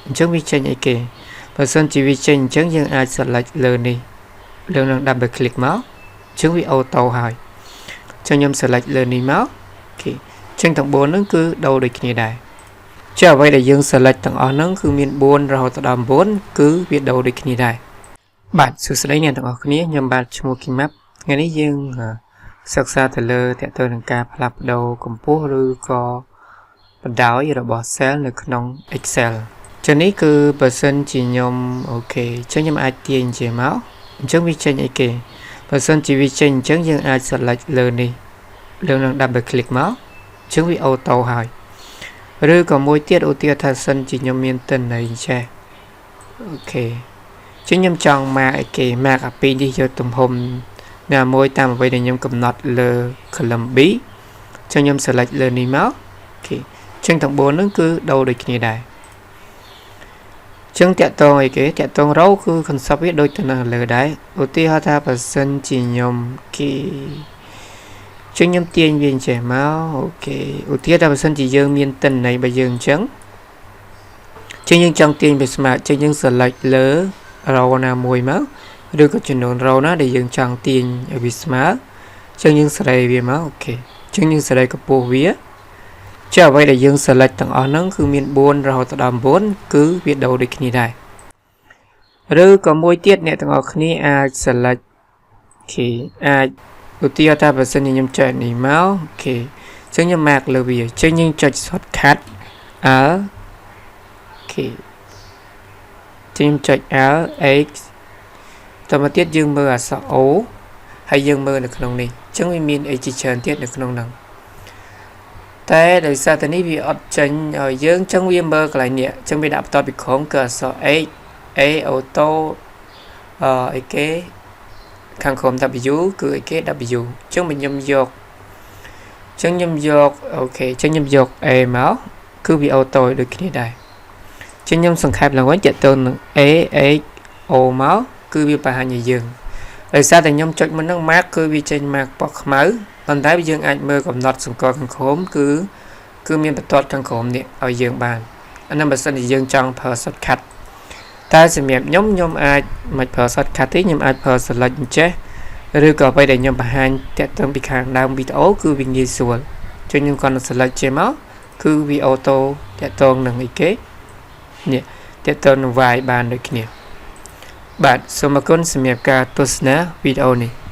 អញ្ចឹងវាចេញអីគេបើសិនជាវាចេញអញ្ចឹងយើងអាច select លើនេះលើនឹង double click មកអញ្ចឹងវា auto ហើយអញ្ចឹងខ្ញុំ select លើនេះមក OK អញ្ចឹងទាំង4ហ្នឹងគឺដូរដូចគ្នាដែរចុះអ្វីដែលយើង select ទាំងអស់ហ្នឹងគឺមាន4រហូតដល់9គឺវាដូរដូចគ្នាដែរបាទសួស្តីអ្នកទាំងអស់គ្នាខ្ញុំបាទឈ្មោះគីម៉ាប់ថ្ងៃនេះយើងសិក្សាទៅលើតកតទៅនឹងការផ្លាស់ប្ដូរកម្ពស់ឬក៏បណ្ដោយរបស់ cell នៅក្នុង Excel ចឹងនេះគឺបើសិនជាខ្ញុំ OK ចឹងខ្ញុំអាចទាញជាមកអញ្ចឹងវាចេញអីគេបើសិនជាវាចេញអញ្ចឹងយើងអាច select លើនេះលើនឹង double click មកអញ្ចឹងវា auto ហើយឬក៏មួយទៀតឧទាហរណ៍ថាសិនជាខ្ញុំមានទិន្នន័យចេះ OK ចឹងខ្ញុំចង់ mark អីគេ mark អាពីរនេះយកទំហំណាមួយតាមអ្វីដែលខ្ញុំកំណត់លើ column B ចឹងខ្ញុំ select លើនេះមក OK ចឹងទាំង4ហ្នឹងគឺដូរដូចគ្នាដែរចឹងតាក់តងអីគេតាក់តង row គឺ concept វាដូចទៅនឹងលើដែរឧទាហរណ៍ថាបើសិនជាខ្ញុំគេចឹងខ្ញុំទាញវាអញ្ចេះមក OK ឧទាហរណ៍ថាបើសិនជាយើងមានទិន្នន័យរបស់យើងអញ្ចឹងចឹងយើងចង់ទាញវាស្មើចឹងយើង select លើ row ណាមួយមកឬក៏ចំនួន row ណាដែលយើងចង់ទាញឲ្យវាស្មើចឹងយើងសេរីវាមក OK ចឹងយើងសេរីកម្ពស់វាចុះអ្វីដែលយើង select ទាំងអស់ហ្នឹងគឺមាន4រហូតដល់9គឺវាដូរដូចគ្នាដែរឬក៏មួយទៀតអ្នកទាំងអស់គ្នាអាច select OK អាចឧទាហរណ៍ថាបើសិនជាខ្ញុំចុចនេះមក OK ចឹងខ្ញុំ mark លើវាចឹងយើងចុច shortcut Alt OK ចឹងខ្ញុំចុច Alt H តមកទៀតយើងមើលអក្សរ O ហើយយើងមើលនៅក្នុងនេះចឹងវាមានអីជាច្រើនទៀតនៅក្នុងហ្នឹងតែដោយសារតែនេះវាអត់ចេញឲ្យយើងចឹងវាមើលកន្លែងនេះចឹងវាដាក់បន្ទាត់ពីក្រោមគឺអក្សរ H A auto អឺអីគេខាងក្រោម W គឺអីគេ W ចឹងបើខ្ញុំយកចឹងខ្ញុំយក OK ចឹងខ្ញុំយក A មកគឺវា auto ដូចគ្នាដែរចឹងខ្ញុំសង្ខេបឡើងវិញតទៅនឹង A H O មកគឺវាបង្ហាញឲ្យយើងដោយសារតែខ្ញុំចុចមុនហ្នឹង mark គឺវាចេញ mark ពណ៌ខ្មៅប៉ុន្តែយើងអាចមើលកំណត់សង្កល់ខាងក្រោមគឺគឺមានបន្ទាត់ខាងក្រោមនេះឲ្យយើងបានអានោះបើសិនជាយើងចង់ប្រើ shortcut តែសម្រាប់ខ្ញុំខ្ញុំអាចមិនប្រើ shortcut ទេខ្ញុំអាចប្រើ select អញ្ចេះឬក៏អ្វីដែលខ្ញុំបង្ហាញតាក់ទងពីខាងដើមវីដេអូគឺវាងាយស្រួលចុចខ្ញុំគ្រាន់តែ select ចេះមកគឺវា auto តាក់ទងនឹងអីគេនេះតាក់ទងនឹង y បានដូចគ្នាបាទសូមអរគុណសម្រាប់ការទស្សនាវីដេអូនេះ។